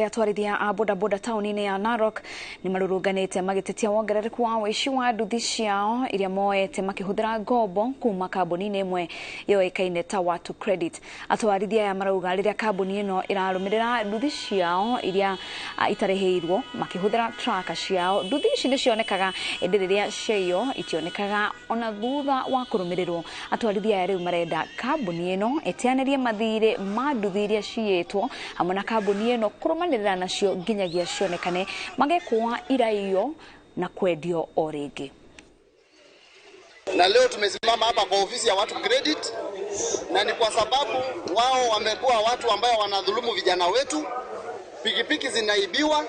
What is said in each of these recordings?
Atwarithia a bodaboda taũni-inĩ ya Narok nĩ marũrũnganĩte magĩtetia wongerereku wa ũici wa nduthi ciao iria moete makĩhũthĩra ngombo kuma kambuni-inĩ ĩmwe yoĩkaine ta Watu Credit. Atwarithia aya marauga rĩrĩa kambuni ĩno ĩrarũmĩrĩra nduthi ciao iria itarĩhĩirwo makĩhũthĩra tracker ciao, nduthi ici nĩ cionekaga ĩndĩ rĩrĩa ciaiywo itionekaga ona thutha wa kũrũmĩrĩrwo. Atwarithia aya rĩu marenda kambuni ĩno ĩteanĩrie mathirĩ ma nduthi iria ciyĩtwo hamwe na kambuni ĩno kũrũmanĩrĩra nacio nginyagia cionekane magekũa iraiyo na kwendio o rĩngĩ. Na leo tumesimama hapa kwa ofisi ya Watu Credit, na ni kwa sababu wao wamekuwa watu ambao wanadhulumu vijana wetu. Pikipiki zinaibiwa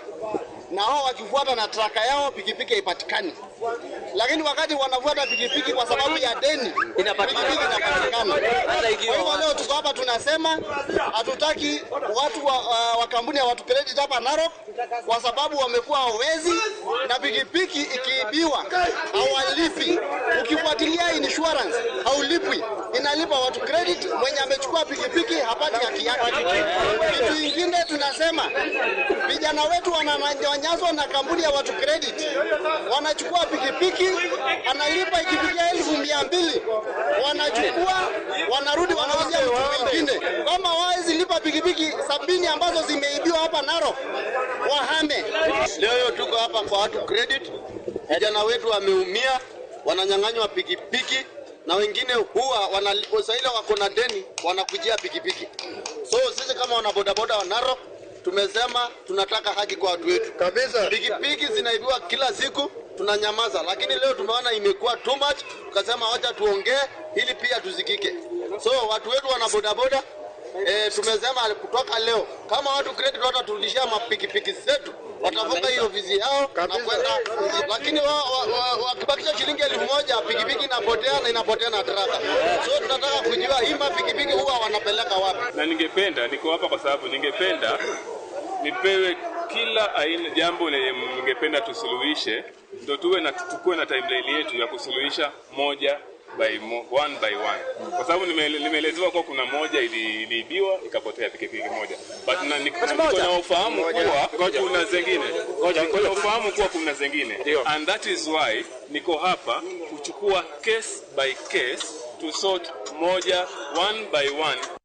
na wao wakifuata na tracker yao pikipiki haipatikani, lakini wakati wanafuata pikipiki kwa sababu ya deni pikipiki inapatikana. Kwa hivyo leo tuko hapa tunasema hatutaki watu wa kampuni ya Watu Credit hapa Narok, kwa sababu wamekuwa wezi na pikipiki ikiibiwa hawalipi. Ukifuatilia insurance haulipwi, inalipa Watu Credit. Mwenye amechukua pikipiki hapati haki yake. Kitu ingine tunasema vijana wetu wananyanyaswa na kampuni ya Watu Credit, wanachukua pikipiki, analipa ikifikia 200,000, wanachukua wanarudi wanauzia mtu mwingine. Kama hawawezi lipa pikipiki 70 ambazo zimeibiwa hapa Narok, wahame. Leo tuko hapa kwa Watu Credit, vijana wetu wameumia, wananyang'anywa pikipiki na wengine huwa wanaile wako na deni wanakujia pikipiki. So sisi kama wana bodaboda wa Narok tumesema tunataka haki kwa watu wetu kabisa. Pikipiki zinaibiwa kila siku, tunanyamaza, lakini leo tumeona imekuwa too much, tukasema wacha tuongee ili pia tusikike. So watu wetu wana bodaboda tumesema kutoka leo kama Watu Credit wataturudishia mapikipiki zetu, watafunga hiyo ofisi yao na kwenda, lakini wakibakisha shilingi 1,000 pikipiki inapotea na inapotea na tracker. So tunataka kujua hii mapikipiki huwa wanapeleka wapi. Na ningependa, niko hapa kwa sababu ningependa nipewe kila aina jambo lenye ningependa tusuluhishe, ndio tuwe na tukue na timeline yetu ya kusuluhisha moja by one by one, kwa sababu nimeelezewa kuwa kuna moja iliibiwa ikapotea pikipiki moja, but na niko na ufahamu kuwa kuna zingine, niko na ufahamu kuwa kuna zingine, and that is why niko hapa kuchukua case by case to sort moja one by one.